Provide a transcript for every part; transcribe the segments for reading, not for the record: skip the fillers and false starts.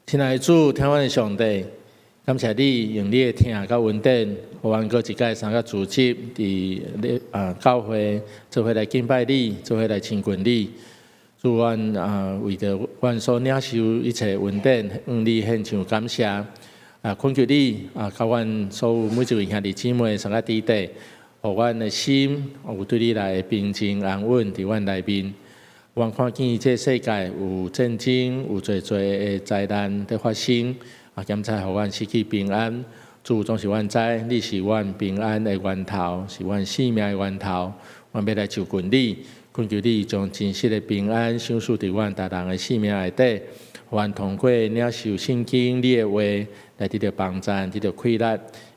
親愛的主，疼阮的上帝，感謝你用你的疼佮恩典，予阮閣一擺三個組織佇你啊教會做伙來敬拜你，做伙來親近你。主，阮啊為著阮所領受一切恩典，向你獻上感謝。啊，懇求你啊，佮阮所有每一位兄弟姊妹相佮佇底，予阮的心有對你來的平靜安穩佇阮內面。阮看見這世界有戰爭，有濟濟的災難佇發生，啊，檢查予阮失去平安。主總是阮知，你是阮平安的源頭，是阮生命的源頭。阮欲來就近你，懇求你將真實的平安賞賜佇阮逐人的生命內底，予阮通過領受聖經你的話來得著幫贊，得著氣力，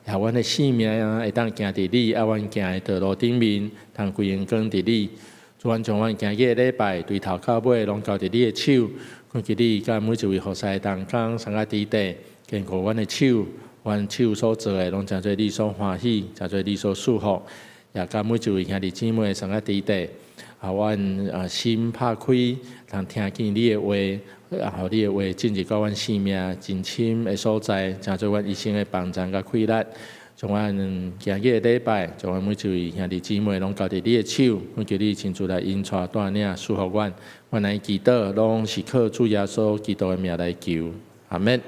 予阮的生命會當行佇你愛阮行的道路頂面，通歸榮光佇你。主，阮將阮今日的禮拜對頭到尾攏交佇你的手，懇求你佮每一位服侍同工相佮佇底，堅固阮的手，阮手所做的攏成做你所歡喜，成做你所祝福。也佮每一位兄弟姊妹相佮佇底，予阮啊心拍開，通聽見你的話，啊，予你的話進入到阮生命真深的所在，成做阮一生的幫贊佮氣力。將阮今日的禮拜，將阮每一位兄弟姊妹攏交佇你的手，懇求你親自來引帶帶領，祝福阮。阮來祈禱，攏是靠主耶穌基督的名來求，阿們。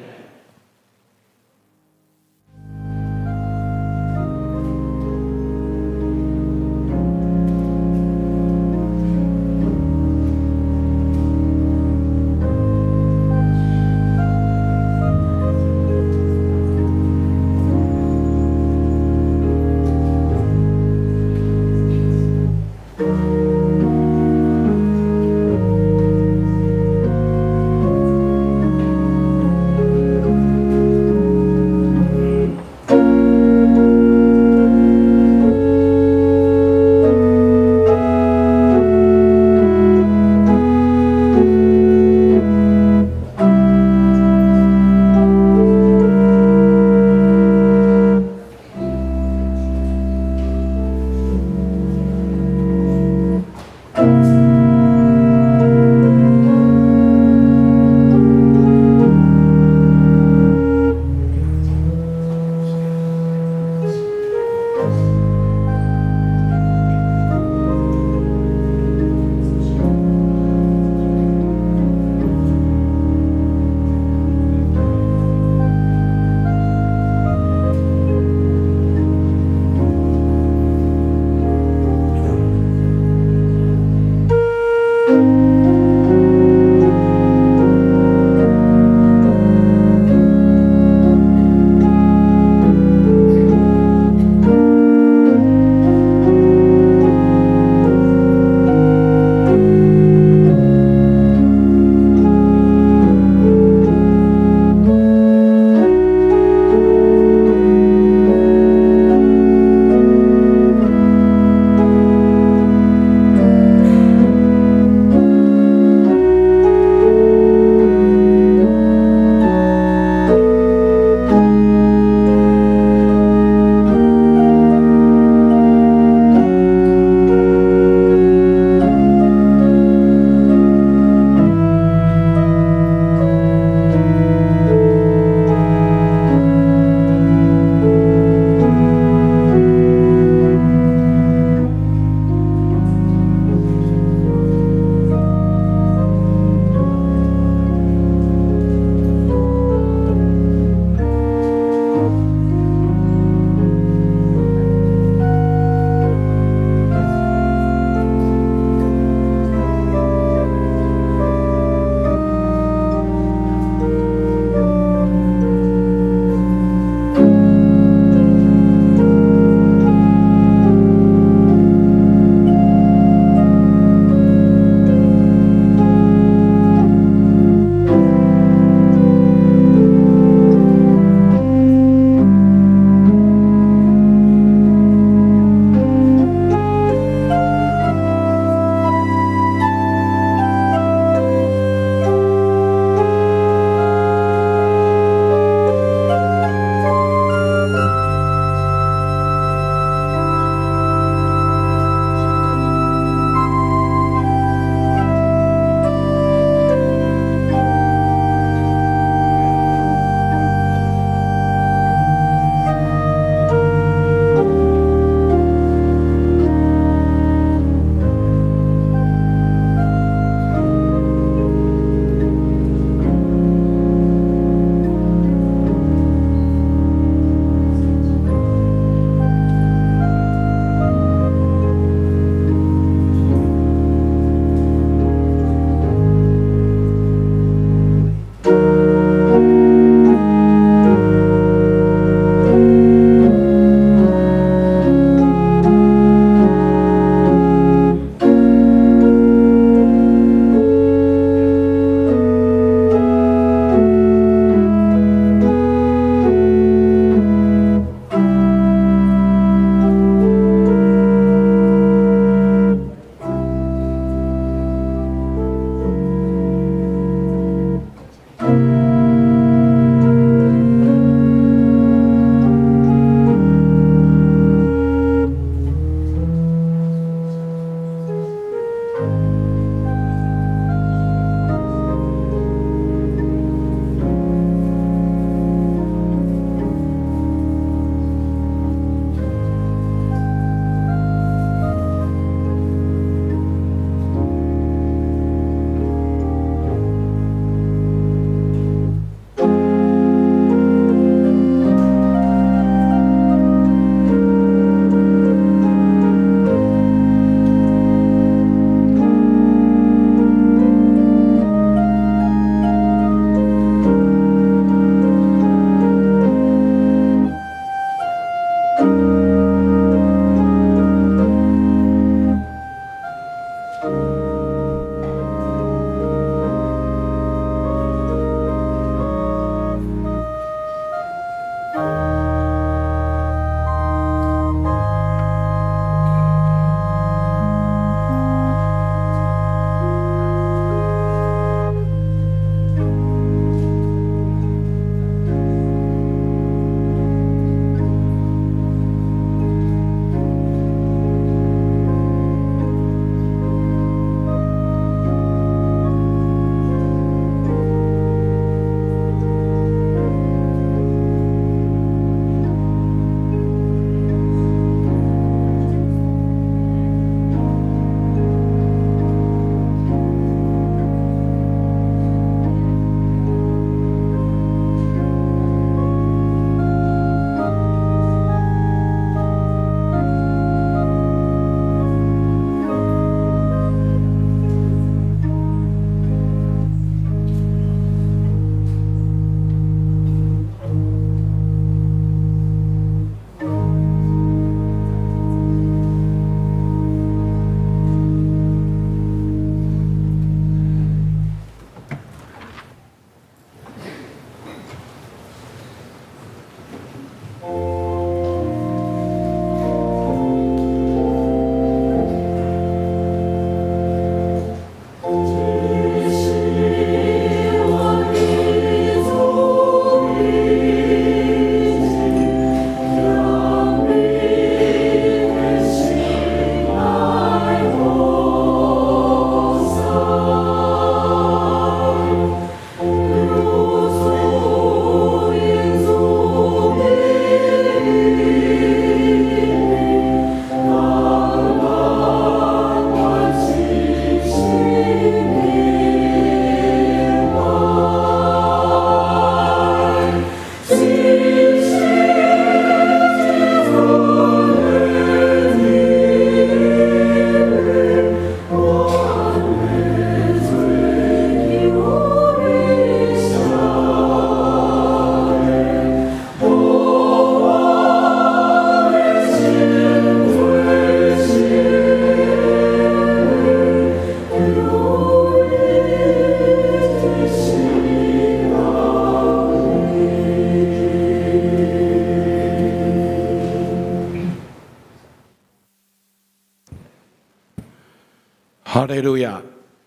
哈利路亞！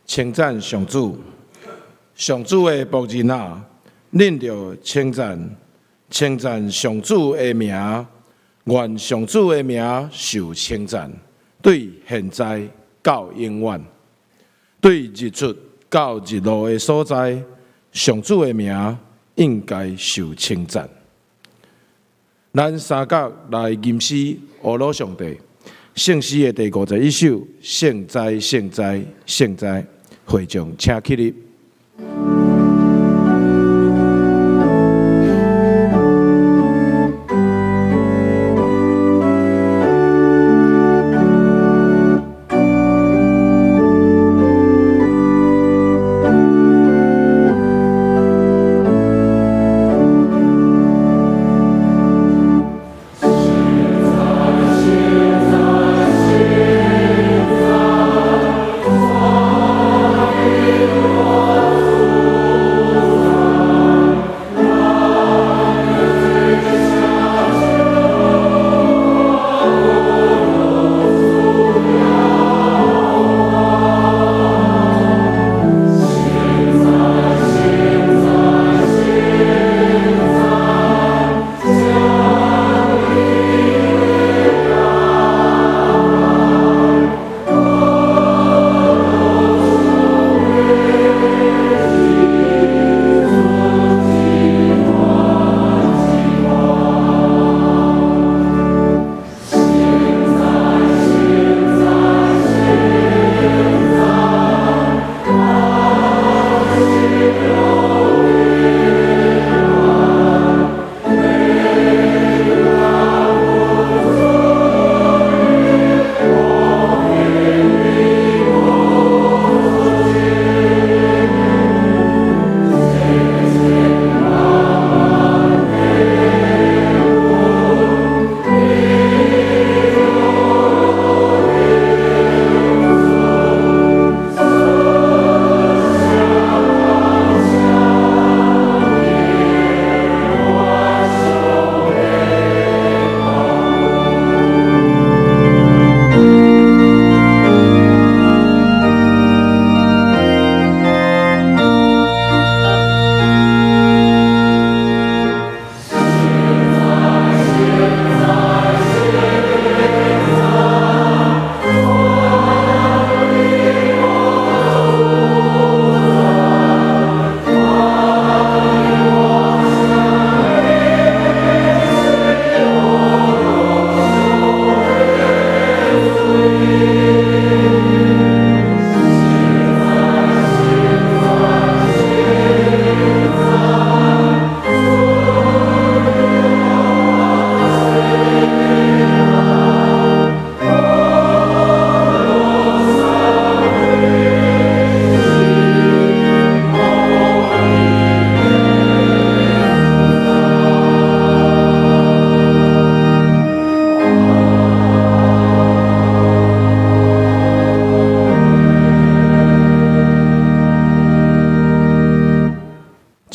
稱讚上主，上主的僕人啊，恁著稱讚，稱讚上主的名，願上主的名受稱讚，對現在到永遠，對日出到日落的所在，上主的名應該受稱讚。咱三角來吟詩，阿魯上帝。聖詩的第51首，聖哉，聖哉，聖哉！會眾請起立。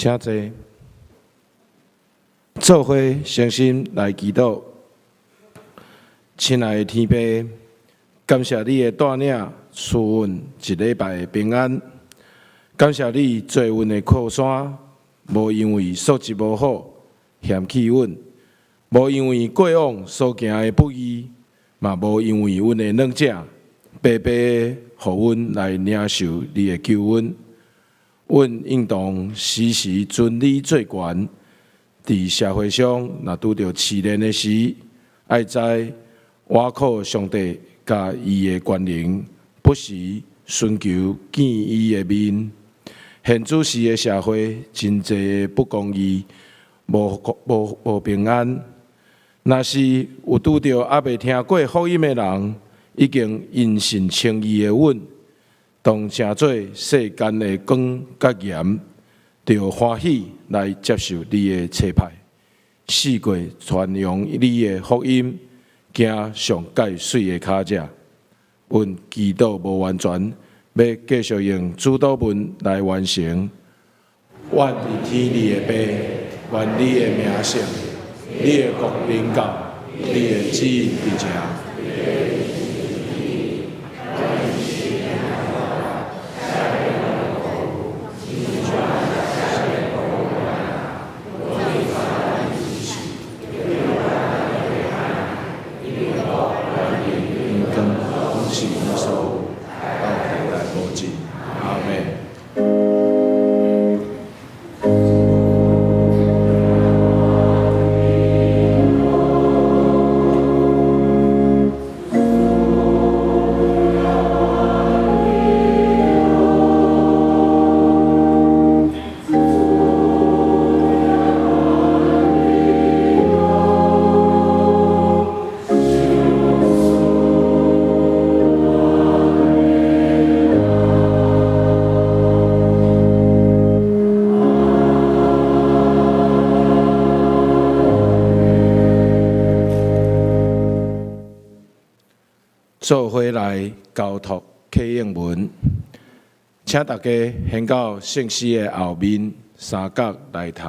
請坐，做伙誠心來祈禱。親愛的天父，感謝你的帶領，賜阮一禮拜的平安。感謝你做阮的靠山，無因為素質無好嫌棄阮，無因為過往所行的不義，嘛無因為阮的軟弱，白白予阮來領受你的救恩。阮應當時時尊你做懸，佇社會上若拄著試煉的時，愛知倚靠上帝佮伊的權能，不時尋求見伊的面。現此時的社會真濟的不公義，無平安。若是有拄著猶未聽過福音的人，已經因信稱義的阮，當成做世間的光佮鹽，著歡喜來接受你的差派，四界傳揚你的福音，行上蓋媠的跤跡。阮祈禱無完全，欲繼續用主禱文來完成。願佇天裡的父，願你的名聖，你的國臨到，你的旨意佇這。做伙來交託啟應文，請大家先到聖詩的後面三角來讀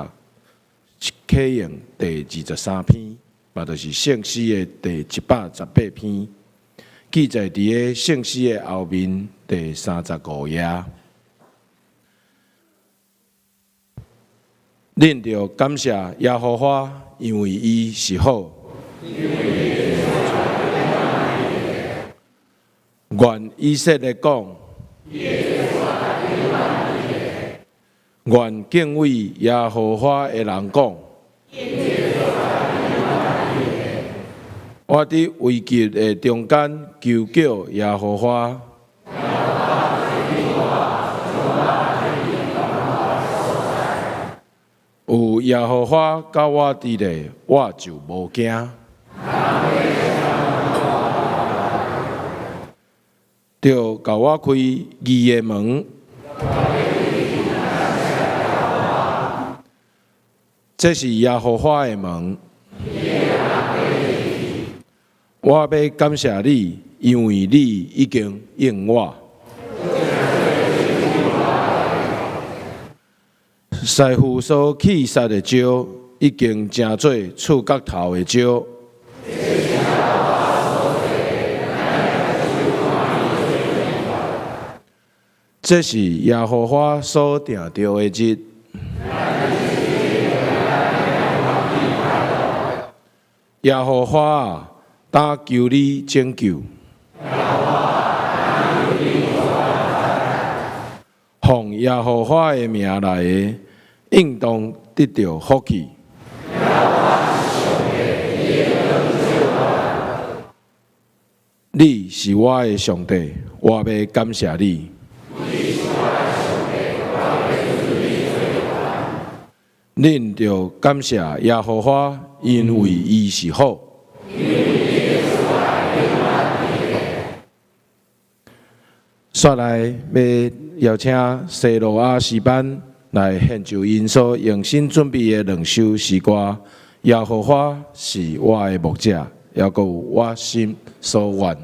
啟應第23篇，嘛就是聖詩的第118篇，記載佇个聖詩的後面第35頁。恁著感謝耶和華，因為伊是好。願以色列講，願敬畏耶和華的人講，我佇危急的中間求叫耶和華。有耶和華佮我佇咧，我就無驚。著共我開義的門，這是耶和華的門。我欲感謝你，因為你已經應我。師傅所棄殺的石，已經成做厝角頭的石。這是耶和華所定著的日。耶和華啊，當求你拯救。奉耶和華的名來的，應當得著福氣。你是我的上帝，我欲感謝你。恁著感謝耶和華，因為伊是好。煞來欲邀請西羅亞詩班來獻奏𪜶所用心準備的兩首詩歌。耶和華是我的牧者，猶閣有我心所願。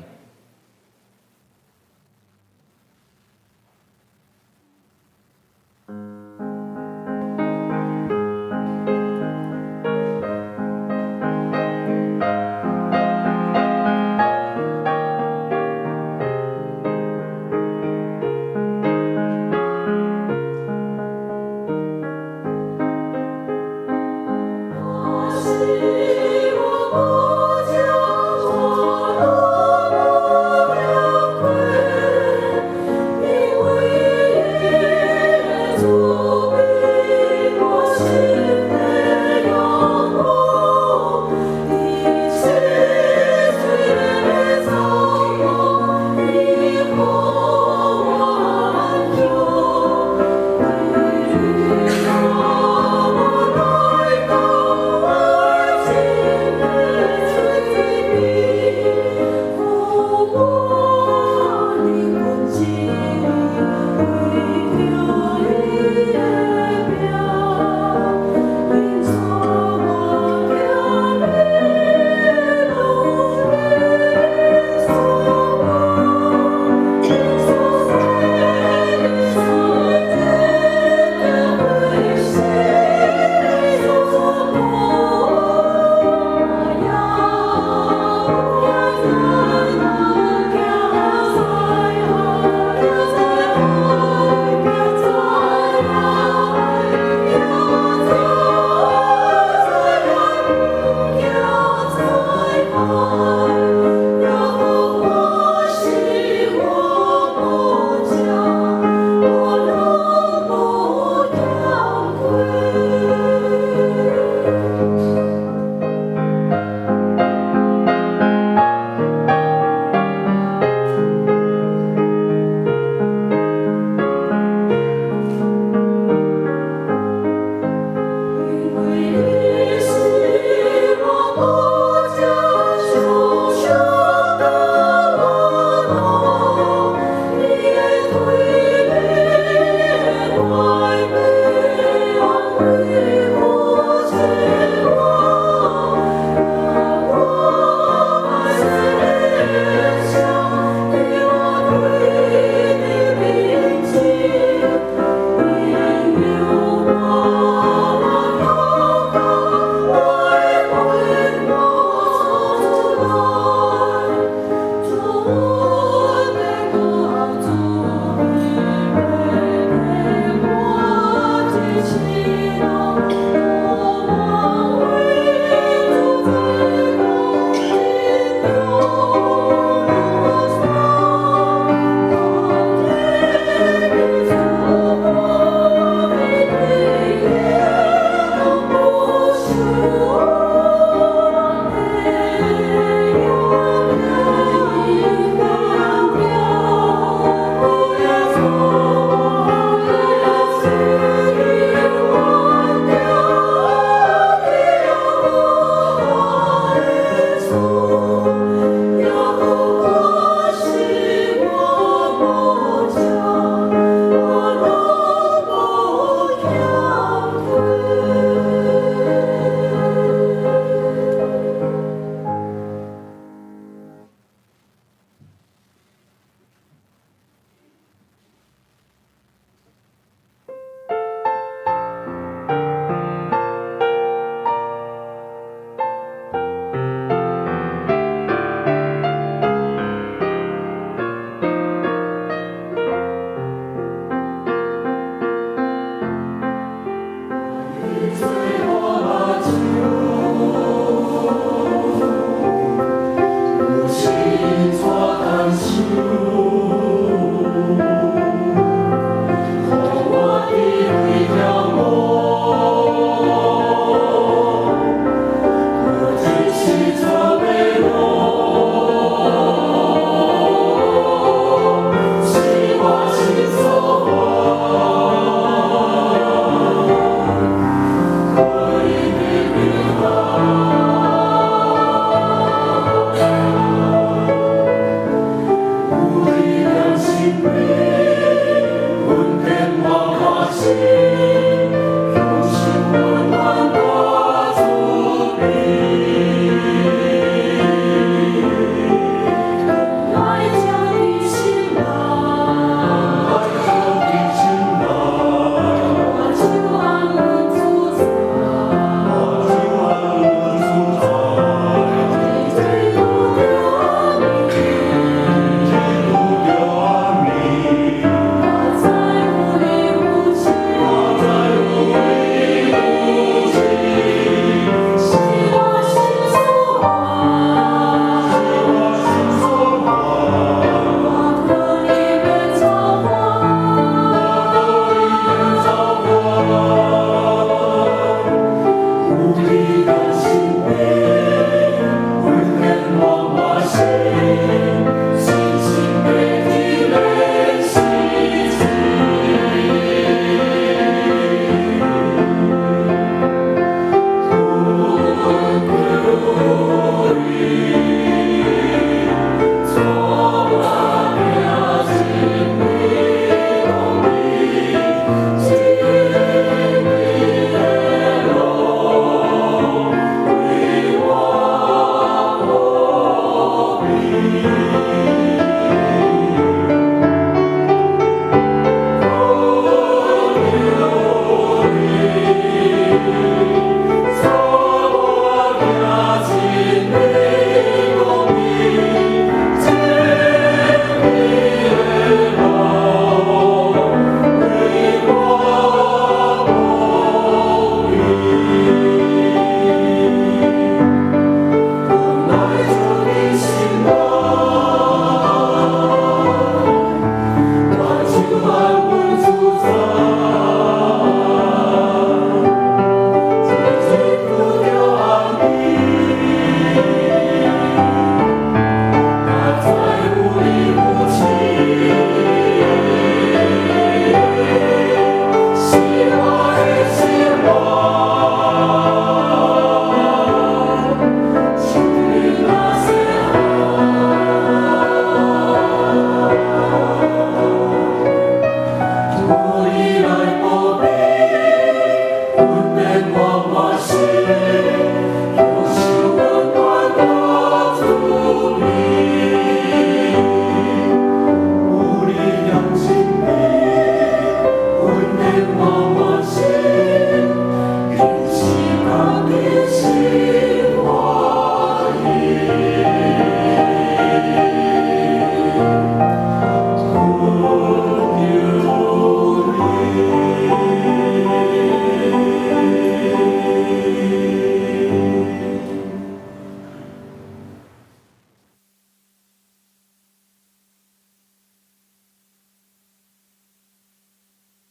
我是我牧者，我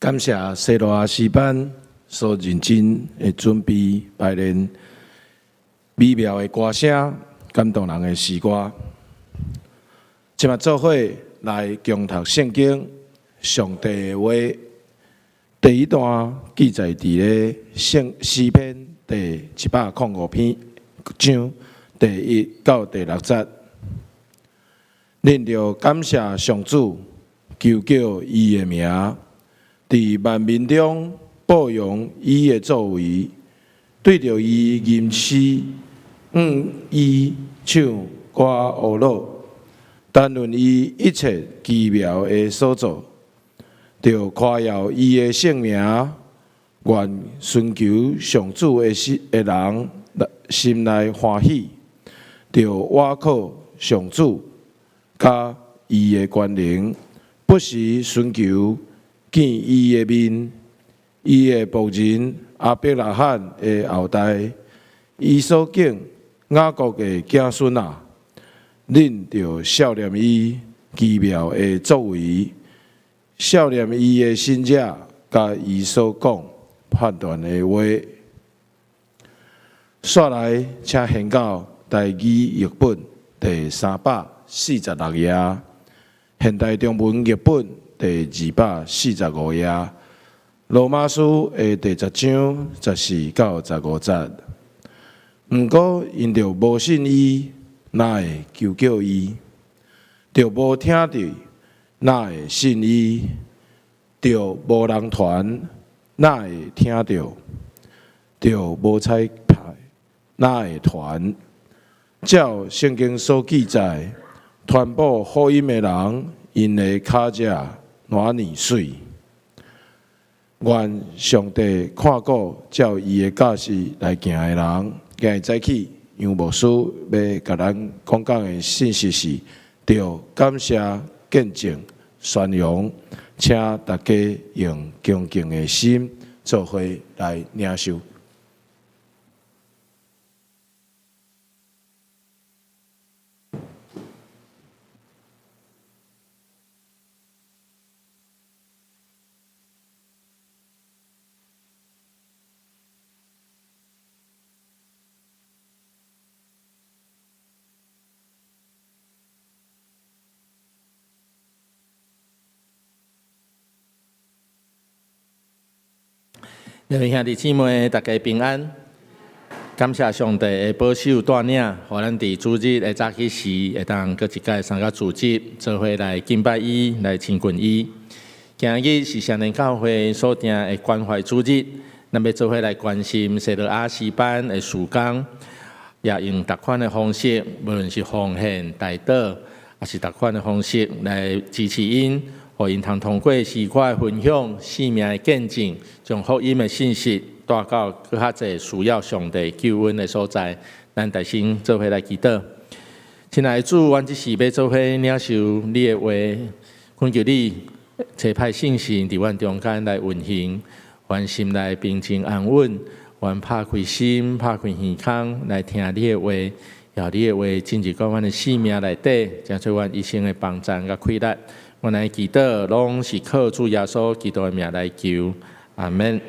感謝西羅亞詩班所認真的準備排練美妙的歌聲，感動人的詩歌。這馬做伙來共讀聖經，上帝的話。第一段記載佇咧聖詩篇第105篇章第一到第六節。恁著感謝上主，求叫伊的名，佇萬民中報揚伊的作為，對著伊吟詩，向伊唱歌呵咾，談論伊一切奇妙的所做，著誇耀伊的聖名。願尋求上主的心的人心內歡喜，著倚靠上主佮伊的權能，不時尋求見伊的面。伊的僕人亞伯拉罕的後代，伊所揀雅各的子孫啊，恁著數念伊奇妙的作為，數念伊的神蹟，佮伊所講判斷的話。紲來，請掀到台語譯本第346頁，現代中文譯本第245頁，羅馬書的第十章14到15節。毋過𪜶著無信伊，哪會求叫伊？著無聽著，哪會信伊？著無人傳，哪會聽著？著無差派，哪會傳？照聖經所記載，傳布福音的人，𪜶的跤跡偌爾媠。願上帝看顧照伊的教示來行的人。今日早起，楊牧師欲共咱講講的信息是：著感謝見證宣揚，請大家用恭敬的心做伙來領受。各位兄弟姊妹，大家平安。感謝上帝的保守帶領，予咱佇主日的早起時，會當閣一擺參加主日，做伙來敬拜伊，來親近伊。今日是雙連教會所定的關懷主日，咱欲做伙來關心西羅亞詩班的事工，也用逐款的方式，無論是奉獻、代禱，抑是逐款的方式來支持𪜶。予𪜶通通過詩歌的分享、生命的見證，將福音的信息帶到閣較濟需要上帝救恩的所在。咱大聲做伙來祈禱。親愛的主，阮這時欲做伙領受你的話，懇求你差派聖神佇阮中間來運行，阮心內平靜安穩，阮拍開心、拍開耳孔來聽你的話，予你的話進入到阮的生命內底，成做阮一生的幫贊佮氣力。阮來祈禱，攏是靠主耶穌基督的名來求，阿門。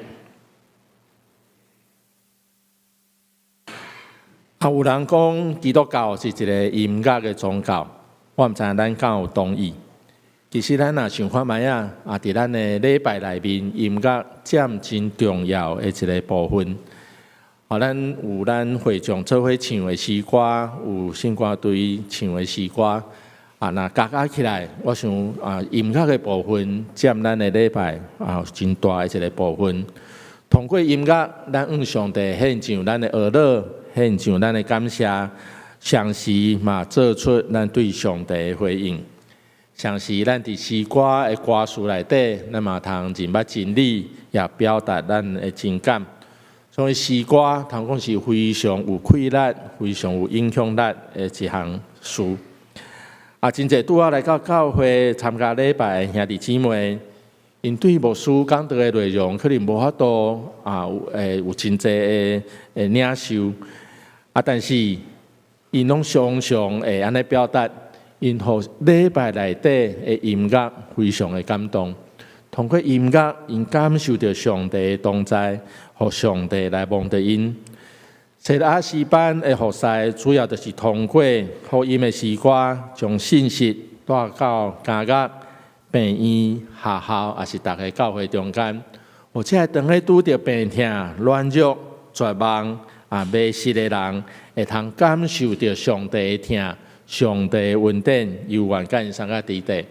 啊，有人講基督教是一个音樂的宗教，我毋知影咱敢有同意。其實咱若想看覓仔，啊，佇咱的禮拜內面，音樂佔真重要的一个部分。啊，咱有咱會眾做伙唱的詩歌，有聖歌隊唱的詩歌。啊，若加加起來，我想啊，音樂的部分佔咱的禮拜啊，真大的一个部分。通過音樂，咱向上帝獻上咱的呵咾，獻上咱的感謝，同時嘛做出咱對上帝的回應。同時，咱佇詩歌的歌詞內底，咱嘛通認捌真理，也表達咱的情感。所以詩歌通講是非常有氣力、非常有影響力的一項事。啊，真濟拄仔來到教會參加禮拜的兄弟姊妹，𪜶對牧師講道的內容可能無法度啊，有會有真濟的的領受。啊，但是𪜶攏常常會按呢表達，𪜶予禮拜內底的音樂非常的感動。通過音樂，𪜶感受著上帝的同在，予上帝來摸著𪜶。西拉詩班的服侍，主要就是通過福音的詩歌，將信息帶到監獄、病院、學校，抑是逐个教會中間。予這個當咧拄著病痛、軟弱、絕望啊、迷失的人，會通感受著上帝的疼、上帝的恩典，猶原佮𪜶相佮佇底，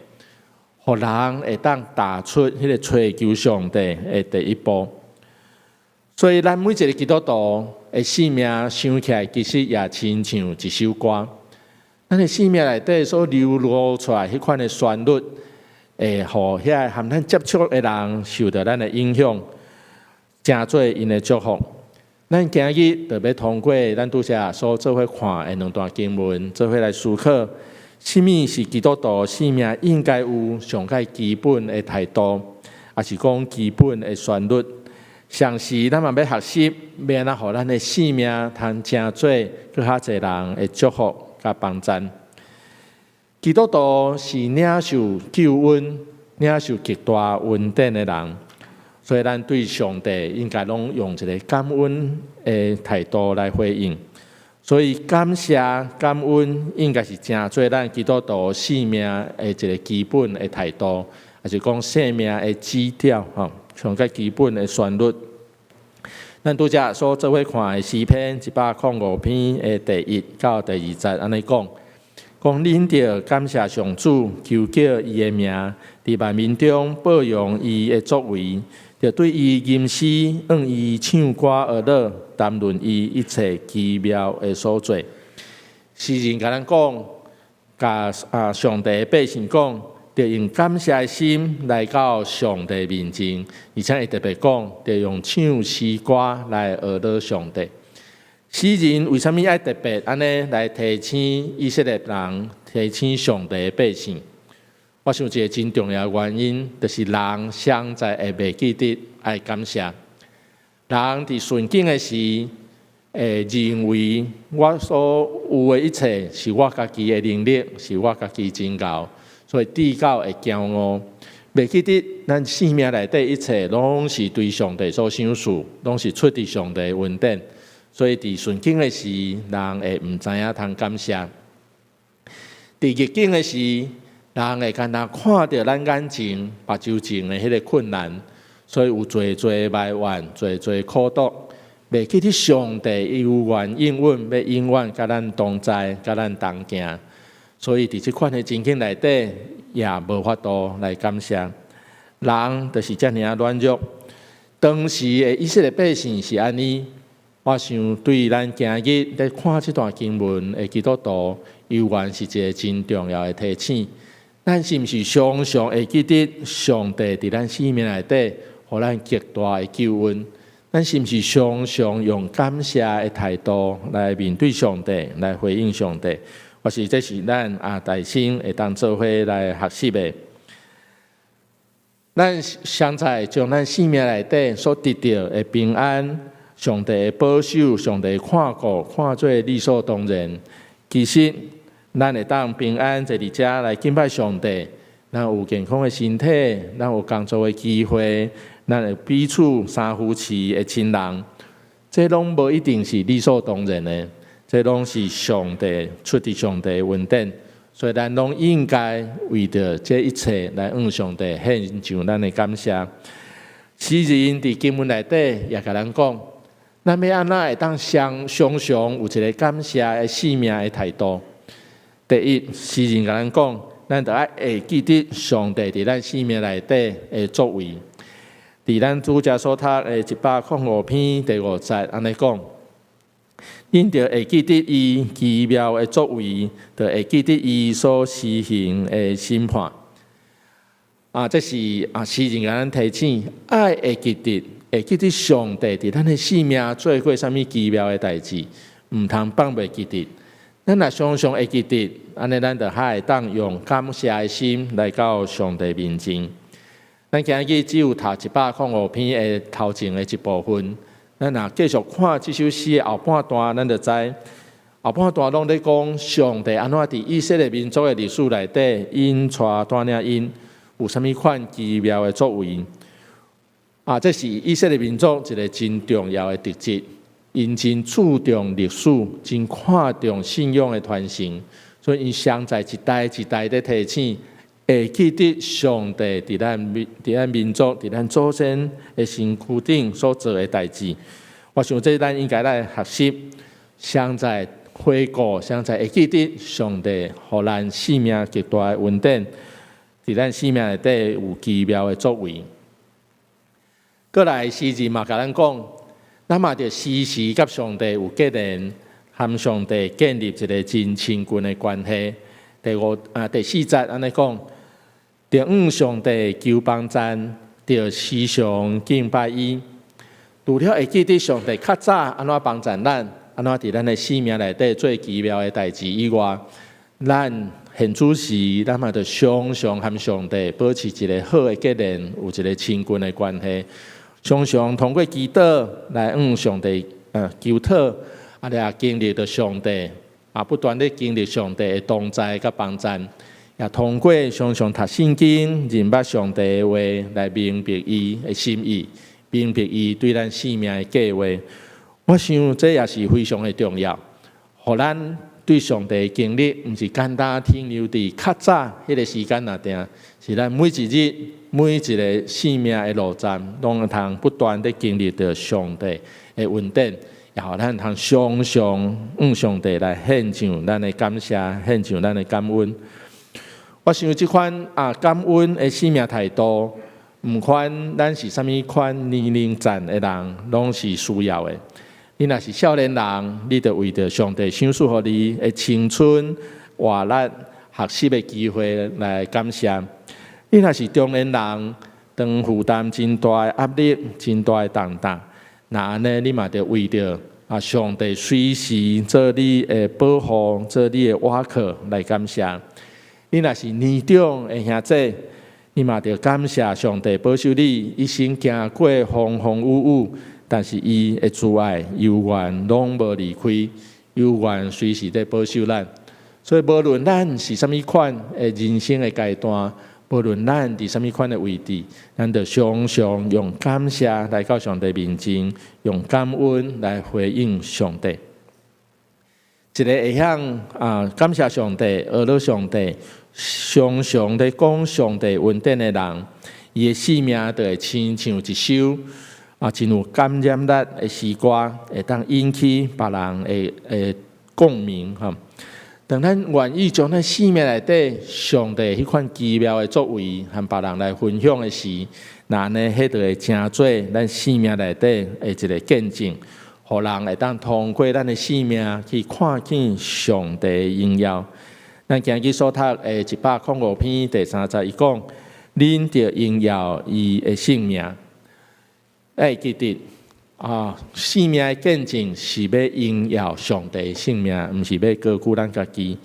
予人會當踏出彼个揣求上帝的第一步。所以，咱每一个基督徒的生命想起來，其實也親像一首歌。咱的生命內底所流露出來彼款的旋律，會予遐个和咱接觸的人受著咱的影響，成做𪜶的祝福。咱今日就欲通過咱拄才所做伙看的兩段經文，做伙來思考，啥物是基督徒生命應該有上蓋基本的態度，抑是講基本的旋律。同時，咱嘛欲學習，欲按怎予咱的生命通成做閣較濟人的祝福佮幫贊。基督徒是領受救恩、領受極大恩典的人，所以咱對上帝應該攏用一个感恩的態度來回應。所以感謝、感恩應該是成做咱基督徒生命的一个基本的態度，抑是講生命的基調吼。上蓋基本的旋律。咱拄才所做伙看的詩篇105篇的第一到第二節，按呢講：講恁著感謝上主，求叫伊的名，佇萬民中報揚伊的作為，著對伊吟詩，向伊唱歌學樂，談論伊一切奇妙的所做。詩人共咱講，共上帝的百姓講，著用感謝的心來到上帝面前，而且伊特別講，著用唱詩歌來學樂上帝。詩人為啥物愛特別按呢來提醒以色列人，提醒上帝的百姓？我想一个真重要的原因，就是人常在會袂記得愛感謝。人佇順境的時，會認為我所有的一切是我家己的能力，是我家己真𠢕。所以至到會驕傲，袂記得咱生命內底一切攏是對上帝所賞賜，攏是出佇上帝的恩典。所以佇順境的時，人會毋知影通感謝；佇逆境的時，人會干焦看著咱眼前、目睭前的彼个困難，所以有濟濟埋怨、濟濟苦毒，袂記得上帝猶原應允，欲永遠佮咱同在、佮咱同行。所以佇這款的情景內底，也無法度來感謝。人就是遮爾仔軟弱。當時的以色列百姓是按呢，我想對咱今日咧看這段經文的基督徒，猶原是一个真重要的提醒。咱是毋是常常會記得上帝佇咱生命內底，予咱極大的救恩？咱是毋是常常用感謝的態度來面對上帝，來回應上帝？或是這是咱大先會當做伙來學習的。咱常在將咱生命內底所得著的平安、上帝的保守、上帝的看顧，看做理所當然。其實，咱會當平安坐佇遮來敬拜上帝，咱有健康的身體，咱有工作的機會，咱會彼此三夫四的親人，這攏無一定是理所當然的。這攏是上帝出佇上帝的恩典，所以咱攏應該為著這一切來向上帝獻上咱的感謝。詩人佇經文內底也共咱講，咱欲按怎會當常常有一个感謝的生命的態度？第一，詩人共咱講，咱著愛會記得上帝佇咱生命內底的作為。佇咱拄才所讀的105篇第五節按呢講。恁著會記得伊奇妙的作為，著會記得伊所施行的審判。這是詩人共咱提醒，愛會記得，會記得上帝佇咱的生命做過啥物奇妙的代誌，毋通放袂記得。咱若常常會記得，按呢咱就較會當用感謝的心來到上帝面前。咱今日只有讀105篇的頭前的一部分。咱若繼續看這首詩的後半段，咱就知後半段攏咧講上帝按怎佇以色列民族的歷史內底，引帶帶領𪜶，有啥物款奇妙的作為？啊，這是以色列民族一个真重要的特質，𪜶真注重歷史，真看重信仰的傳承，所以𪜶常在一代一代咧提醒，會記得上帝佇咱民族、佇咱祖先的身軀頂所做的代誌。我想這咱應該來學習，常在回顧，常在會記得上帝予咱生命極大的恩典，佇咱生命內底有奇妙的作為。閣來詩人嘛，共咱講，咱嘛著時時佮上帝有結連，和上帝建立一个真親近的關係。第五啊，第四節按呢講，著向上帝求幫贊，著時常敬拜伊。除了會記得上帝較早按怎幫贊咱，按怎佇咱的生命內底做奇妙的代誌以外，咱現主時，咱嘛著常常和上帝保持一个好的結連，有一个親近的關係。常常通過祈禱來向上帝求討，啊，來經歷著上帝，啊，不斷咧經歷上帝的同在佮幫贊，也通過常常讀聖經，認捌上帝的話，來明白伊的心意，明白伊對咱生命的計劃。我想這也是非常的重要，予咱對上帝的經歷，毋是簡單停留佇較早彼个時間內定，是咱每一日每一个生命的路站，攏會通不斷地經歷著上帝的恩典，也予咱通常常向上帝來獻上咱的感謝，獻上咱的感恩。我想這款啊感恩的生命態度，毋管咱是啥物款年齡層的人，攏是需要的。你若是少年人，你著為著上帝賞賜予你的青春、活力、學習的機會來感謝。你若是中年人，當負擔真大的壓力、真大的重擔，那按呢，你嘛著為著啊上帝隨時做你的保護、做你的倚靠來感謝。你若是年長的兄姊，你嘛著感謝上帝保守你一生行過風風雨雨，但是伊的慈愛猶原攏無離開，猶原隨時咧保守咱。所以無論咱是啥物款的人生的階段，無論咱佇啥物款的位置，咱著常常用感謝來到上帝面前，用感恩來回應上帝。一个會曉啊感謝上帝、學了上帝、常常咧講上帝恩典的人，伊的生命就會親像一首啊真有感染力的詩歌，會當引起別人的共鳴吼。當咱願意將咱生命內底上帝彼款奇妙的作為，和別人來分享的時，那按呢，彼就會成做咱生命內底的一个見證，予人會當通過咱的生命去看見上帝的榮耀。咱今日所讀的105篇第三節，伊講：恁著榮耀伊的聖名。愛記得啊，生命的見證是欲榮耀上帝聖名，毋是欲高舉咱家己。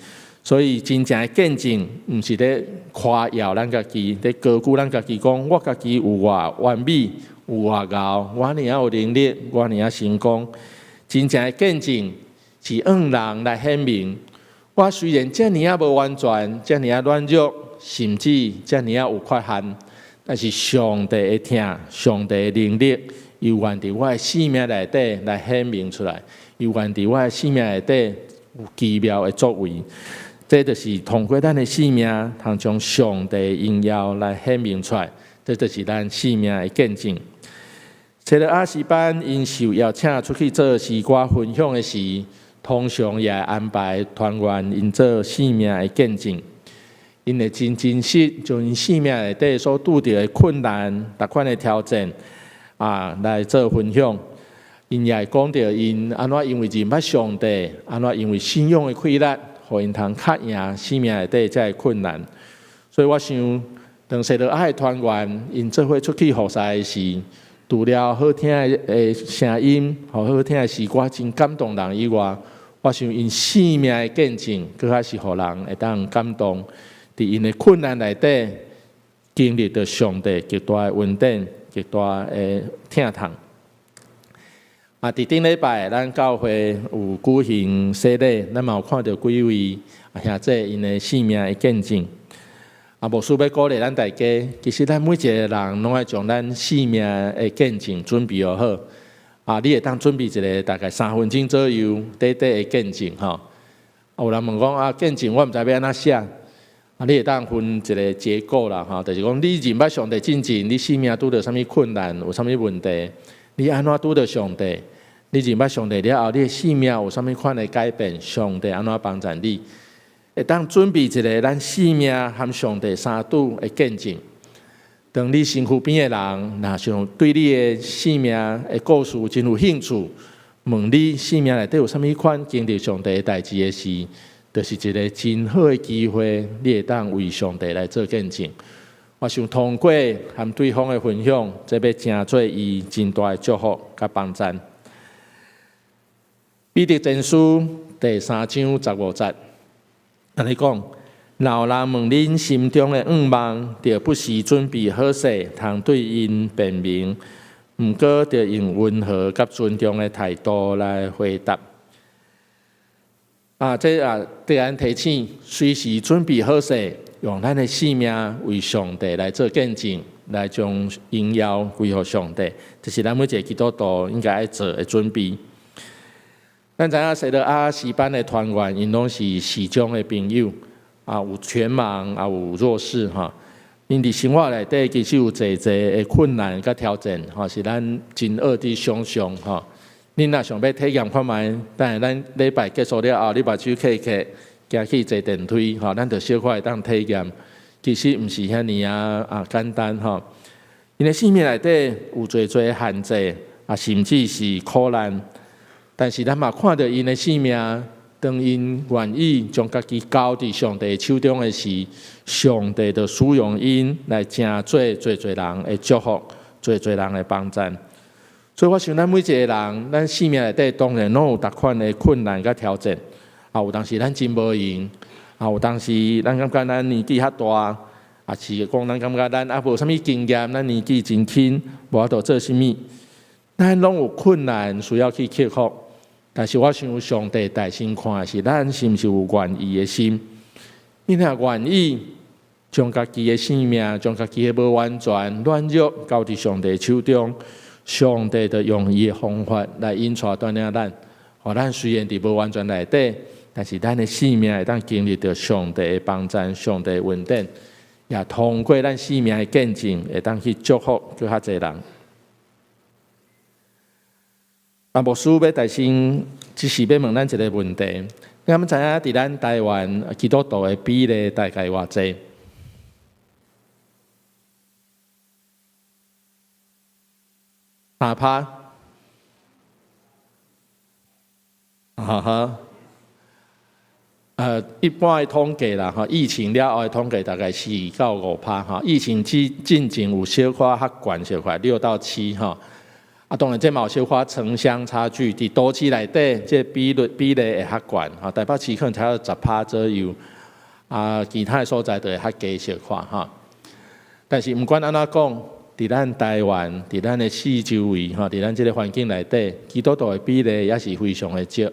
所以真正的見證，毋是咧誇耀咱家己，咧高舉咱家己，講我家己有偌完美，有偌𠢕，我爾有能力，我爾成功。真正的見證是向人來顯明，我雖然遮爾仔無完全，遮爾仔軟弱，甚至遮爾仔有缺陷，但是上帝的疼，上帝的能力，猶原佇我的生命內底來顯明出來，猶原佇我的生命內底有奇妙的作為。這就是通過咱的生命，通將上帝榮耀來顯明出來。這就是咱生命的見證。西羅亞詩班𪜶受邀請出去做詩歌分享的時，通常也會安排團員𪜶做生命的見證。𪜶會真真實將𪜶生命內底所拄著的困難、逐款的挑戰啊，來做分享。𪜶也會講著𪜶按怎因為認捌上帝，按怎因為信仰的氣力，予𪜶通較贏生命內底這个困難。所以我想，當西羅亞的團員𪜶做伙出去服侍的時，除了好聽的聲音，和好聽的詩歌真感動人以外，我想𪜶生命的見證，閣較是予人會當感動。佇𪜶的困難內底，經歷著上帝極大的恩典、極大的疼痛。啊！佇頂禮拜，咱教會有舉行洗禮，咱嘛有看著幾位兄姊𪜶的生命的見證。啊，牧師欲鼓勵咱大家，其實咱每一個人攏愛將咱生命的見證準備好。啊，你會當準備一個大概3分鐘左右短短的見證吼。啊，有人問講啊，見證我毋知欲按怎寫。啊，你會當分一個結構啦，吼，就是講你認捌上帝進前，你生命拄著啥物困難，有啥物問題，你按怎拄著上帝？你認捌上帝了後，你的生命有啥物款的改變？上帝按怎幫助你？會當準備一個咱生命和上帝相拄的見證。當你身軀邊的人，若想對你的生命的故事真有興趣，問你生命內底有啥物款經歷上帝的代誌的時，就是一個真好的機會，你會當為上帝來做見證。我想通過和對方的分享，這欲成做伊真大的祝福佮幫贊。彼得前書第三章十五節，按呢講：若有人問恁心中的向望，著不時準備好勢，通對𪜶辯明。毋過，著用溫和佮尊重的態度來回答。啊，這啊，對咱提醒，隨時準備好勢，用咱的生命為上帝來做見證，來將榮耀歸予上帝。這是咱每一個基督徒應該愛做的準備。咱知影西羅亞詩班的團員，𪜶攏是視障的朋友，啊，有全盲，啊，有弱視，吼。𪜶佇生活內底其實有濟濟的困難佮挑戰，吼，是咱真學佇想像，吼。恁若想欲體驗看覓，等下咱禮拜結束了後，你目睭瞌瞌，行去坐電梯，吼，咱就小可會當體驗。其實毋是遐爾仔簡單，吼。𪜶的生命內底有濟濟限制，啊，甚至是苦難。但是咱嘛看著𪜶的生命，當𪜶願意將家己交佇上帝手中的時，上帝就使用𪜶來成做濟濟人的祝福，濟濟人的幫贊。所以我想，咱每一個人，咱生命內底當然攏有逐款的困難佮挑戰。啊，有當時咱真無閒，啊，有當時咱感覺咱年紀較大，啊是講咱感覺咱猶無啥物經驗，咱年紀真輕，無法度做啥物。咱攏有困難需要去克服。但是我想，上帝大先看的是咱是毋是有願意的心。你若願意將家己的生命、將家己的無完全、軟弱交佇上帝手中，上帝就用伊的方法來引帶帶領咱。予咱雖然佇無完全內底，但是咱的生命會當經歷著上帝的幫贊、上帝的恩典，也通過咱生命的見證，會當去祝福閣較濟人。啊，牧師欲代先，只是欲問咱一個問題。你敢知影佇咱台灣基督徒的比例大概偌濟？3趴。哈哈。一般的統計啦，吼，疫情了後的統計大概4到5趴，吼，疫情之進前有小可較懸小可6到7，吼。啊，當然這嘛有小可城鄉差距，佇都市內底，這比率比例會較懸，吼，台北市可能才10趴左右，啊，其他的所在就會較低小可吼。但是毋管按怎講，佇咱台灣，佇咱的四周圍，吼，佇咱這个環境內底，基督徒的比例也是非常的少，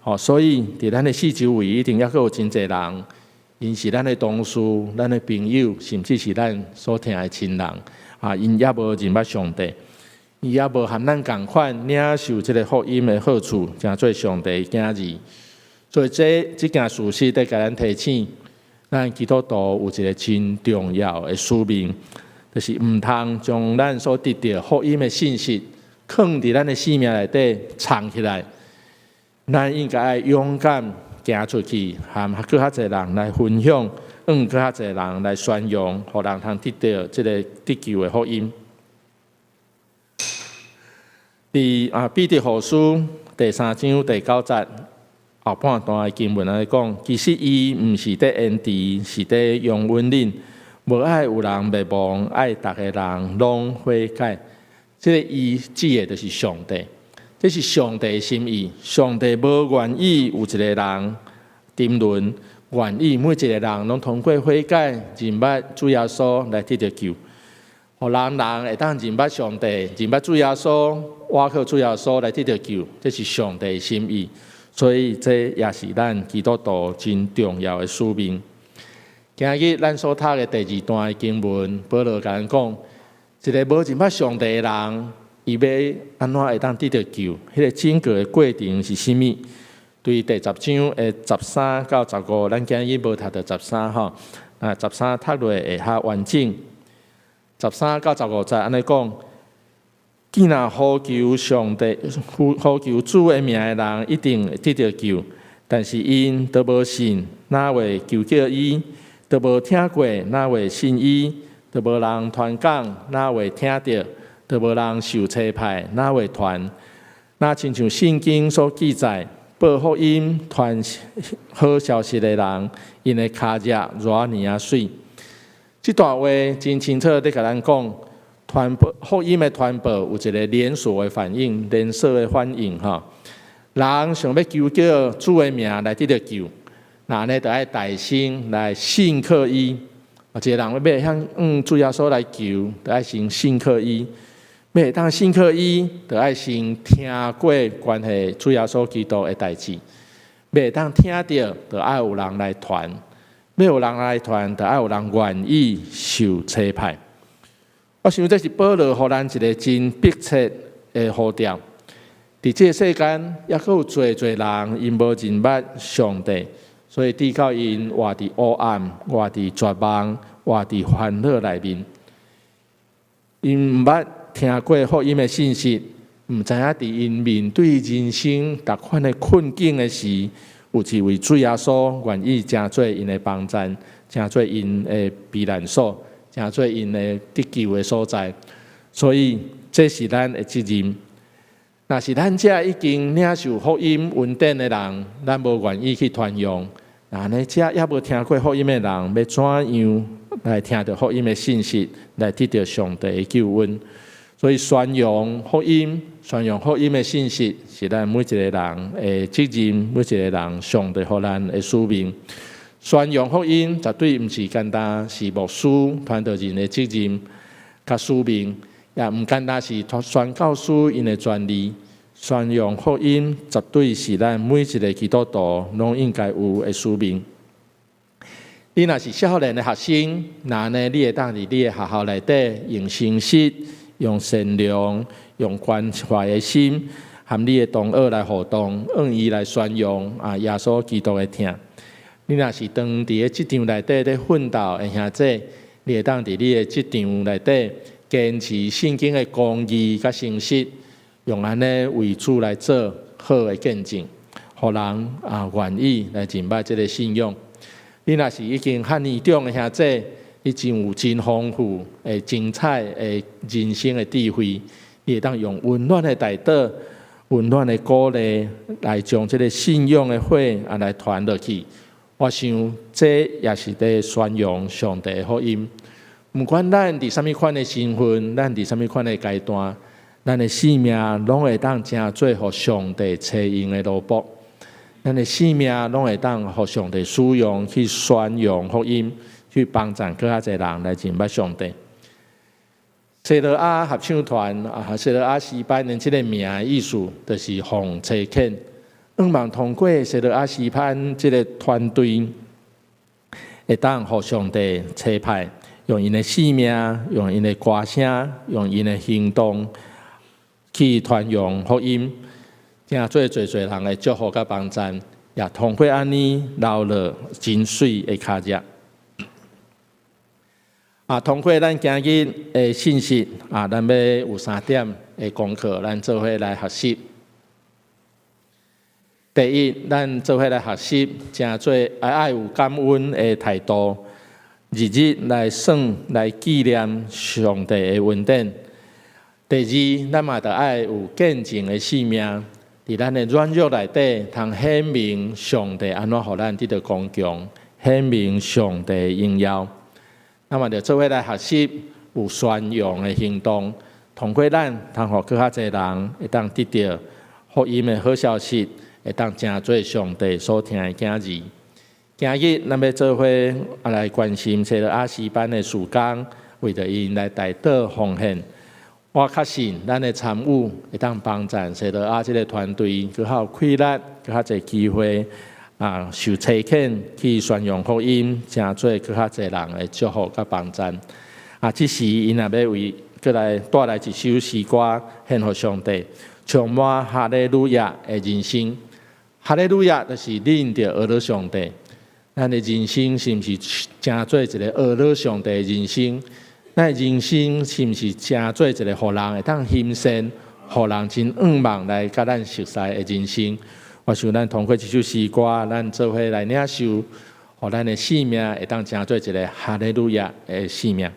吼，所以佇咱的四周圍一定猶閣有真濟人，𪜶是咱的同事、咱的朋友，甚至是咱所疼的親人，啊，𪜶猶無認捌上帝。伊猶無和咱仝款領受這个福音的好處，成做上帝的囝兒。所以這這件事實佇共咱提醒，咱基督徒有一个真重要的使命，就是毋通將咱所得著福音的信息，囥佇咱的生命內底藏起來。咱應該愛勇敢行出去，和閣較濟人來分享，向閣較濟人來宣揚，予人通得著這个得救的福音。佇啊彼得後書第三章第九節後半段的經文來講，其實伊毋是佇延遲，是佇容忍恁，無愛有人滅亡，愛逐个人攏悔改。這个伊指的就是上帝，這是上帝的心意。上帝無願意有一个人沉淪，願意每一个人攏通過悔改，認捌主耶穌來得著救。予人人會當認捌上帝，認捌主耶穌，倚靠主耶穌來得著救，這是上帝的心意。所以這也是咱基督徒真重要的使命。今日咱所讀的第二段的經文，保羅共咱講，一个無認捌上帝的人，伊欲按怎會當得著救？彼个整個的過程是啥物？對第10章的13到15，咱今日無讀著十三吼，啊十三讀落會較完整。13到15節按呢講：既若呼求上帝、呼求主的名的人，一定會得著救。但是𪜶都無信，哪會求叫伊？都無聽過，哪會信伊？都無人傳講，哪會聽著？都無人受差派，哪會傳？若親像聖經所記載，報福音、傳好消息的人，𪜶的跤跡偌爾仔媠。這段話真清楚佇共咱講，傳播福音的傳播有一个連鎖的反應，連鎖的反應吼。人想欲求叫主的名來得著救，那按呢就愛代先來信靠伊。啊，一个人欲向主耶穌來求，就愛先信靠伊。欲會當信靠伊，就愛先聽過關係主耶穌基督的代誌。欲會當聽著，就愛有人來傳。欲有人來傳，就愛有人願意受差派。我想這是保羅予咱一个真迫切的呼召。佇這个世間，猶閣有濟濟人𪜶無認捌上帝，所以直到𪜶活佇黑暗、活佇絕望、活佇煩惱內面，𪜶毋捌聽過福音的信息，毋知影佇𪜶面對人生逐款的困境的時，有一位主耶穌願意成做𪜶的幫贊，成做𪜶的避難所，成做𪜶的得救的所在。所以，這是咱的責任。若是咱這已經領受福音恩典的人，咱無願意去傳揚，那按呢這猶無聽過福音的人，欲怎樣來聽著福音的信息，來得著上帝的救恩？所以宣揚福音、宣揚福音的信息，是咱每一个人的責任，每一个人上帝予咱的使命。宣揚福音絕對毋是干焦是牧師、傳道人的責任佮使命，也毋干焦是宣教師𪜶的專利。宣揚福音絕對是咱每一个基督徒攏應該有的使命。你若是少年的學生，那按呢你會當佇你的學校內底用誠實、用善良、用關懷的心，和你的同學來互動，向伊來宣揚耶穌基督的疼。你若是當佇个職場內底咧奮鬥的兄弟，你會當佇你的職場內底堅持聖經的公義佮誠實，用按呢為主來做好的見證，予人願意來認捌這个信仰。你若是已經較年長的兄弟，你真有真豐富的精彩的人生的智慧，你會當用溫暖的代禱、溫暖的鼓勵，來將這个信仰的火來傳落去。我想這也是佇宣揚上帝的福音。毋管咱佇啥物款的身份，咱佇啥物款的階段，咱的生命攏會當成做予上帝差用的奴僕。咱的生命攏會當予上帝使用去宣揚福音，去幫助閣較濟人來認捌上帝。西羅亞合唱團啊，西羅亞詩班的這个名的意思，就是奉差遣。向望通過西羅亞詩班這个團隊，會當予上帝差派，用𪜶的生命，用𪜶的歌聲，用𪜶的行動去傳揚福音，成做濟濟人的祝福佮幫贊，也通過按呢留落真媠的跤跡。通過咱今日的信息，咱欲有三點的功課，咱做伙來學習。第一，咱做伙來學習，成做愛有感恩的態度，日日來算來紀念上帝的恩典。第二，咱嘛著愛有見證的生命，佇咱的軟弱內底，通顯明上帝按怎予咱得著剛強，顯明上帝的榮耀。咱嘛著做伙來學習有宣揚的行動，通過咱通予閣較濟人會當得著福音的好消息，會當成做上帝所疼的囝兒。今日咱欲做伙來關心西羅亞詩班的事工，為著𪜶來代禱奉獻。我確信咱的參與會當幫贊西羅亞這个團隊，閣較有氣力，閣較濟機會受差遣去宣揚福音，成做閣較濟人的祝福佮幫贊。這時𪜶也欲為閣來帶來一首詩歌獻予上帝，充滿哈利路亞的人生。哈利路亞就是恁著學樂上帝。咱的人生是毋是成做一个學樂上帝的人生？咱的人生是毋是成做一个予人會當欣羨、予人真向望來佮咱熟似的人生？我想咱通過這首詩歌，咱做伙來領受，予咱的生命會當成做一个哈利路亞的生命。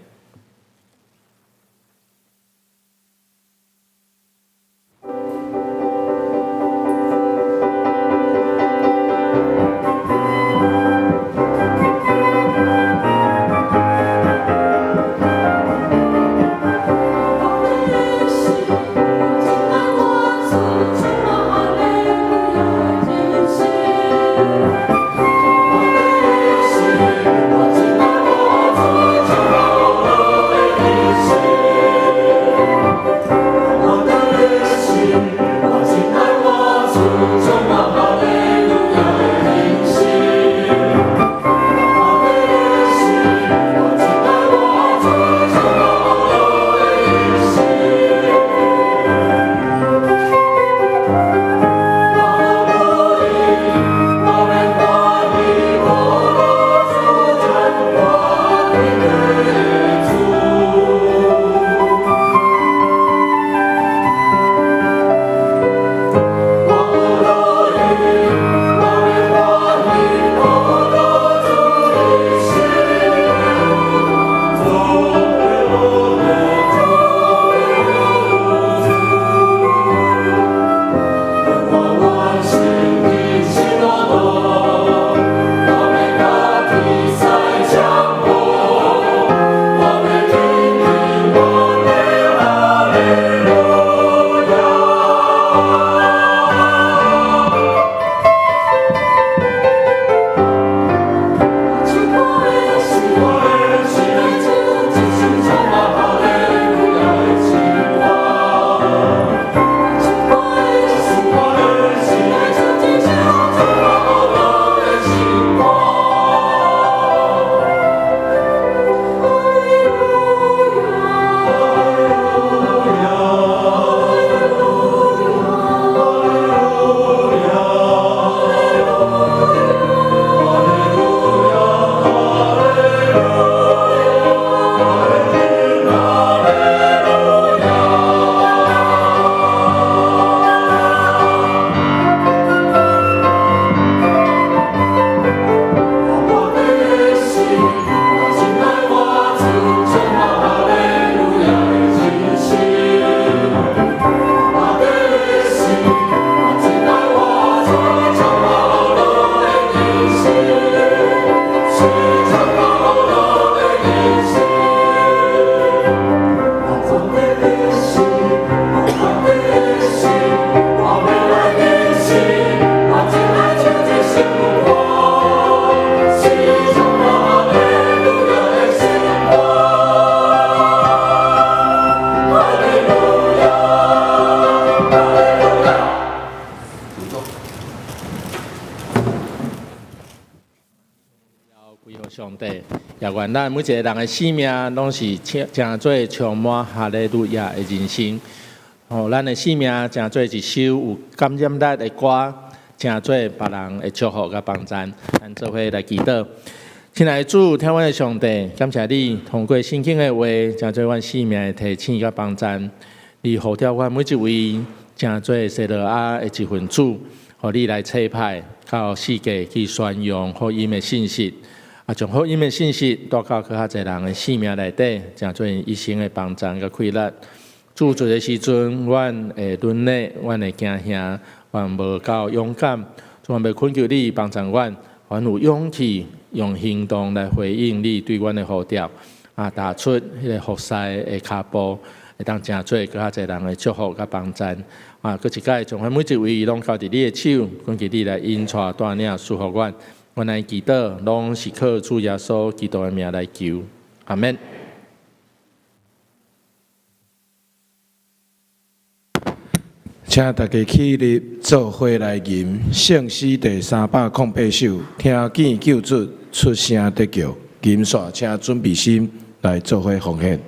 上帝，也願咱每一個人的生命攏是成做充滿哈利路亞的人生。予咱的生命成做一首有感染力的歌，成做別人的祝福佮幫贊。咱做伙來祈禱。親愛的主，疼阮的上帝，感謝你通過聖經的話，成做阮生命的提醒佮幫贊。你呼召阮每一位，成做西羅亞的一份子，予你來差派到世界去宣揚福音的信息。將福音的信息帶到閣較濟人的生命內底，成做𪜶一生的幫贊佮快樂。主做的時陣，阮會軟弱，阮會驚嚇，阮無夠勇敢。主，阮欲懇求你幫助阮，阮有勇氣用行動來回應你對阮的呼召，踏出彼个服侍的跤步，會當成做閣較濟人的祝福佮幫贊。閣一擺將阮每一位攏交佇你的手，懇求你來引帶帶領賜福阮。阮來祈禱，攏是靠主耶穌基督的名來求，阿們。請大家起立做伙來吟聖詩第308首，聽見救主出聲得叫，吟煞請準備心來做伙奉獻。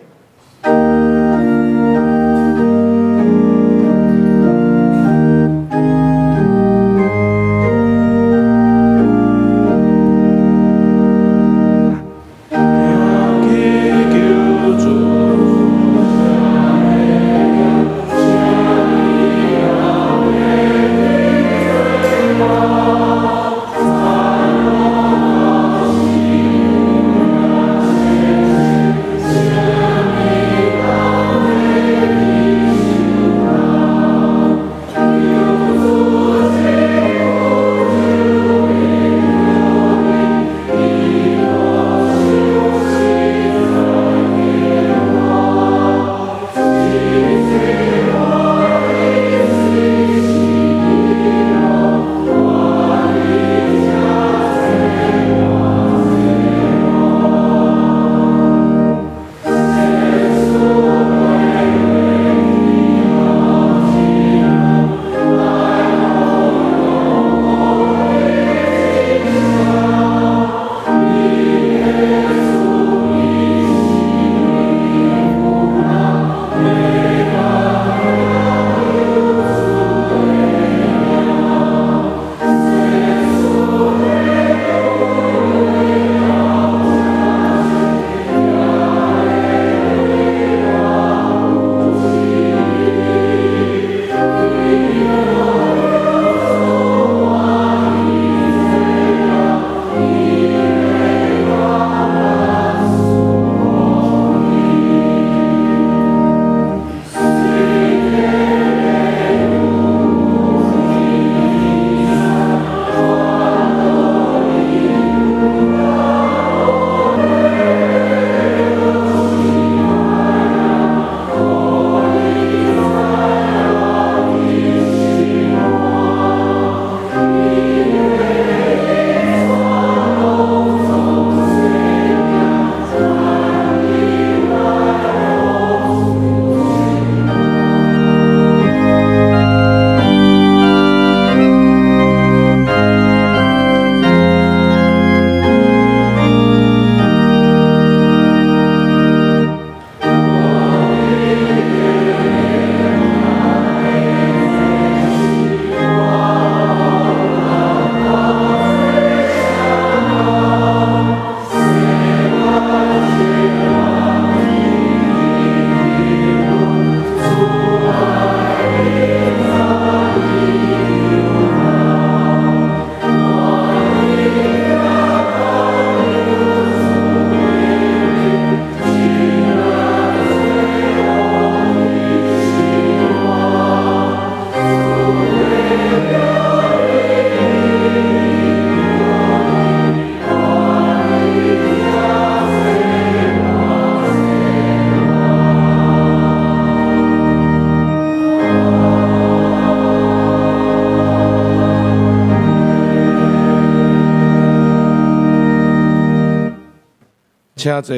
請坐，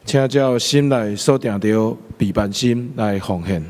請照心內所定著備辦心來奉獻。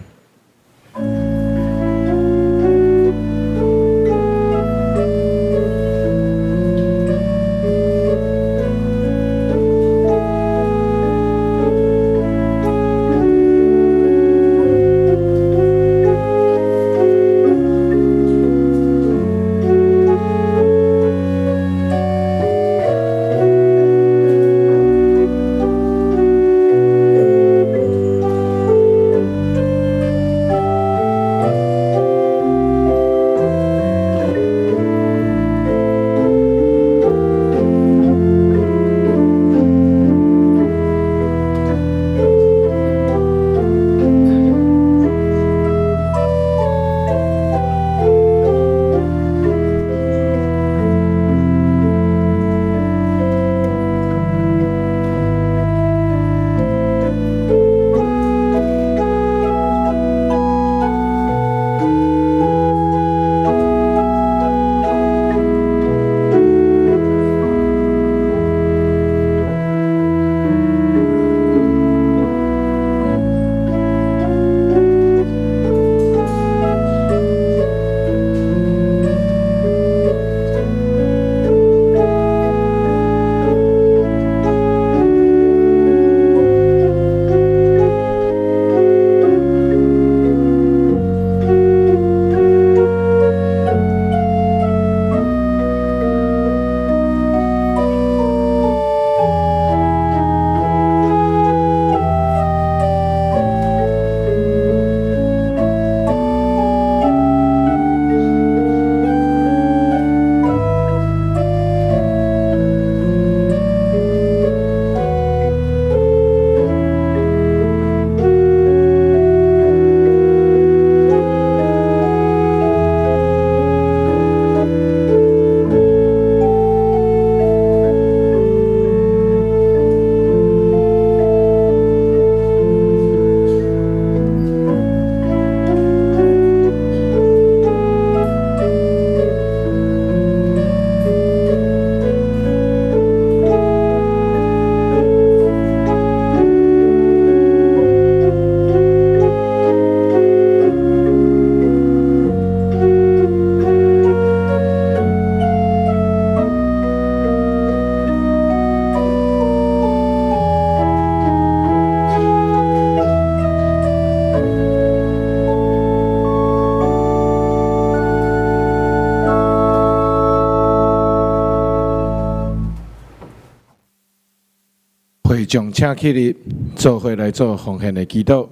眾請起立，做伙來做奉獻的祈禱。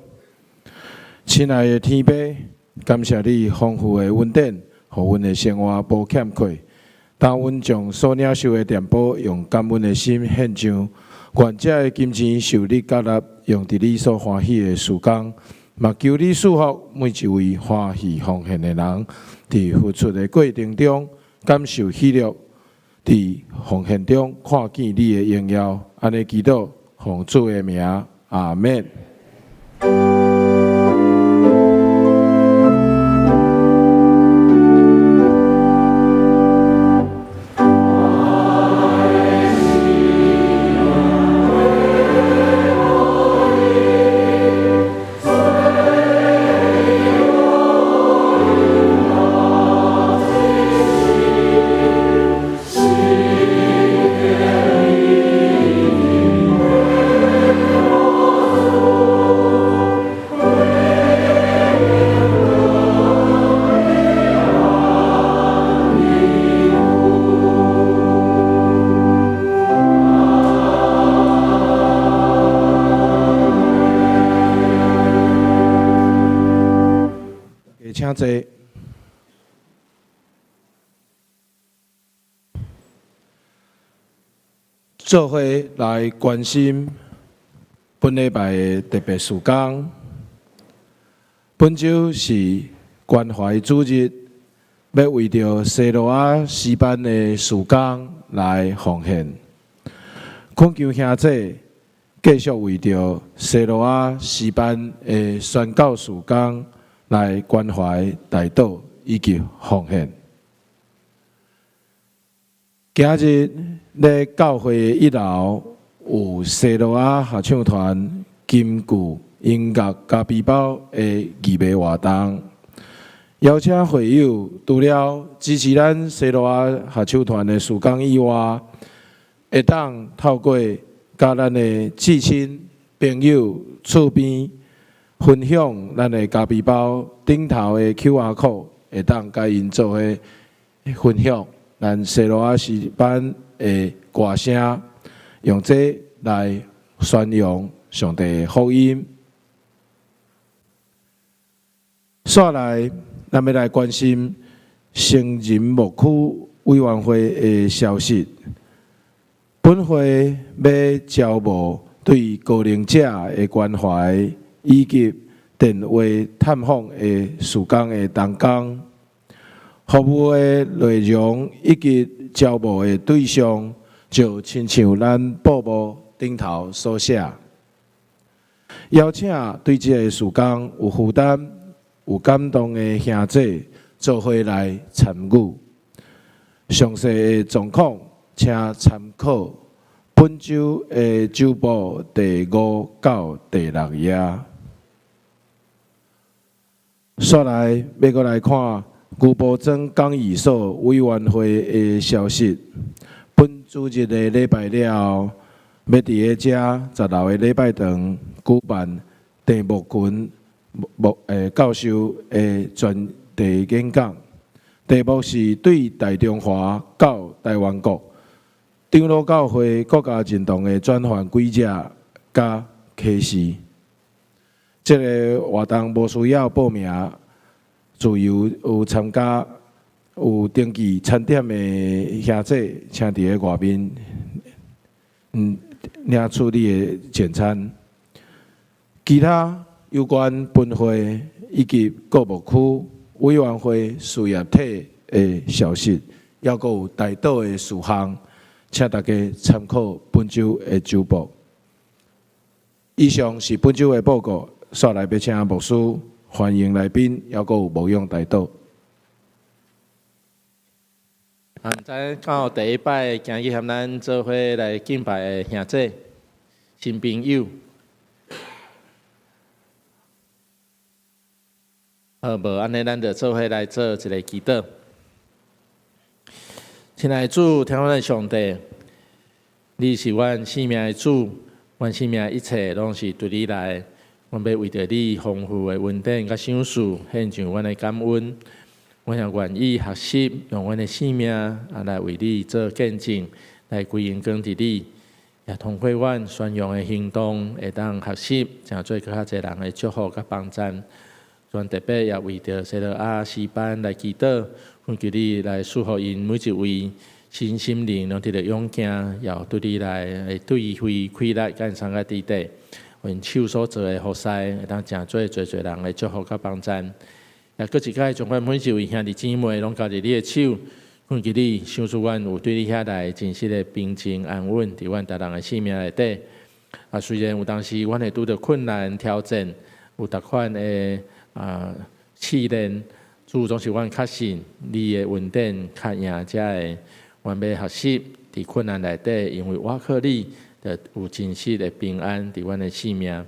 親愛的天父，感謝你豐富的恩典，予阮的生活無欠缺。當阮將所領受的奠寶，用感恩的心獻上，願這个金錢受你接納，用佇你所歡喜的事工。嘛求你賜福每一位歡喜奉獻的人，佇付出的過程中感受喜樂，佇奉獻中看見你的榮耀。按呢祈禱，奉主的名，阿們。請坐。做伙來關心本禮拜的特別事工。本週是關懷主日，欲為著西羅亞詩班的事工來奉獻。懇求兄姊繼續為著西羅亞詩班的宣教事工來關懷、代禱以及奉獻。今日咧教會的一樓有西羅亞合唱團金句音樂咖啡包的義賣活動，邀請會友除了支持咱西羅亞合唱團的事工以外，會當透過佮咱的至親朋友厝邊分享咱的咖啡包頂頭的 QR code，會當佮𪜶做伙分享咱西羅亞詩班的歌聲，用這來宣揚上帝的福音。紲來，咱欲來關心成人牧區委員會的消息。本會欲招募對高齡者的關懷以及電話探訪的事工的同工，服務的內容以及招募的對象，就親像咱布幕頂頭所寫。邀請對這个事工有負擔、有感動的兄姊做伙來參與。詳細的狀況，請參考本週的週報第五到第六頁。紲來，欲閣來看牛埔莊講義所委員會的消息。本主日的禮拜了後，欲佇咧遮十樓的禮拜堂舉辦鄭牧群牧教授的專題演講，題目是對大中華到台灣國長老教會國家認同的轉換軌跡佮啟示。這个活動無需要報名，自由有參加、有登記餐點的兄姊，請佇咧外面，領取你的簡餐。其他有關分會以及各牧區委員會事業體的消息，猶閣有代禱的事項，請大家參考本週的週報。以上是本週的報告，紲來欲請牧師歡迎來賓，猶閣有牧養代禱。啊，毋知敢有第一擺今日和咱做伙來敬拜的兄姊、新朋友。好，無按呢，咱就做伙來做一个祈禱。親愛的主，天父的上帝，你是阮生命的主，阮生命一切攏是對你來。阮欲為著你豐富的恩典佮賞賜，獻上阮的感恩。阮也願意學習用阮的生命啊來為你做見證，來歸榮光佇你。也通過阮宣揚的行動，會當學習，成做閣較濟人的祝福佮幫贊。阮特別也為著西羅亞詩班來祈禱，懇求你來賜予𪜶每一位身心靈攏得著勇健，也對你來對付氣力佮參佮佇底，𪜶手所做的服事，會當成做濟濟人的祝福佮幫贊。也閣一擺將阮每一位兄弟姊妹攏交佇你的手，懇求你賞賜阮有對你遐來真實的平靜安穩，佇阮逐人的生命內底。啊，雖然有當時阮會拄著困難挑戰，有逐款的試煉，主總是阮確信你的恩典較贏遮的，阮欲學習佇困難內底，因為倚靠你，就有真實的平安佇阮的生命。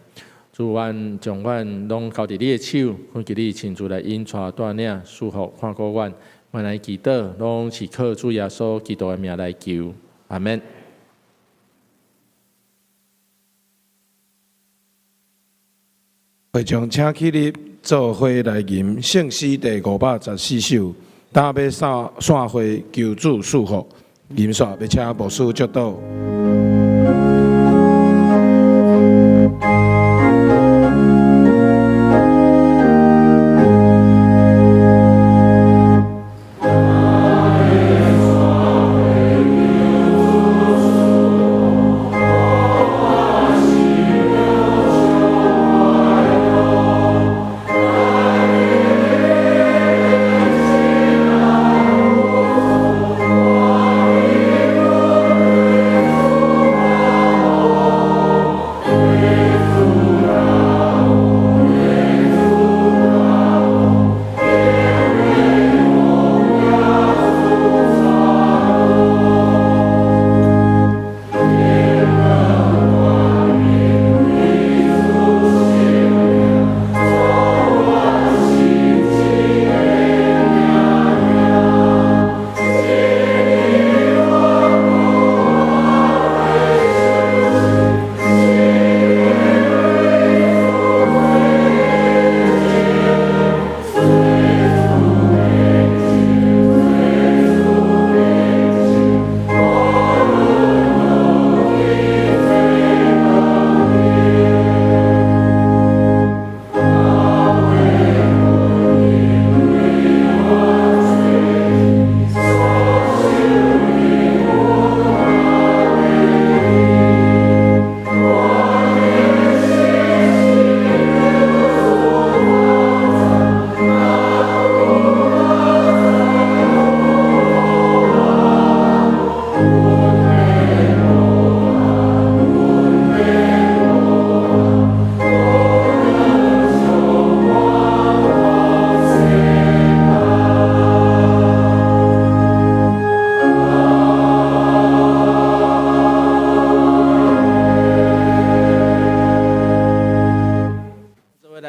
主，阮將阮攏交佇你的手，懇求你親自來引帶帶領，賜福看顧阮。阮來祈禱，攏是靠主耶穌基督的名來求，阿們。會眾請起立，做伙來吟聖詩第514首，擔欲散會，求主賜福。吟煞欲請牧師祝禱。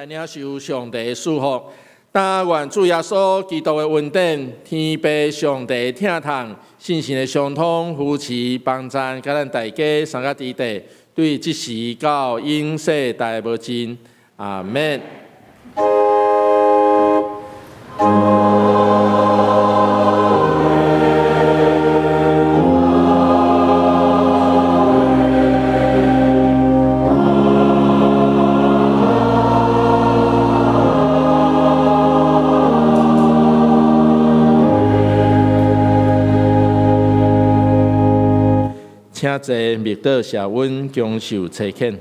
領受上帝的賜福，但願主耶穌基督的恩典、天父上帝的疼痛、聖神的相通、扶持、幫贊，佮咱大家三個佇底，對這時到永世代無盡。阿們。請坐，默禱謝阮享受差遣。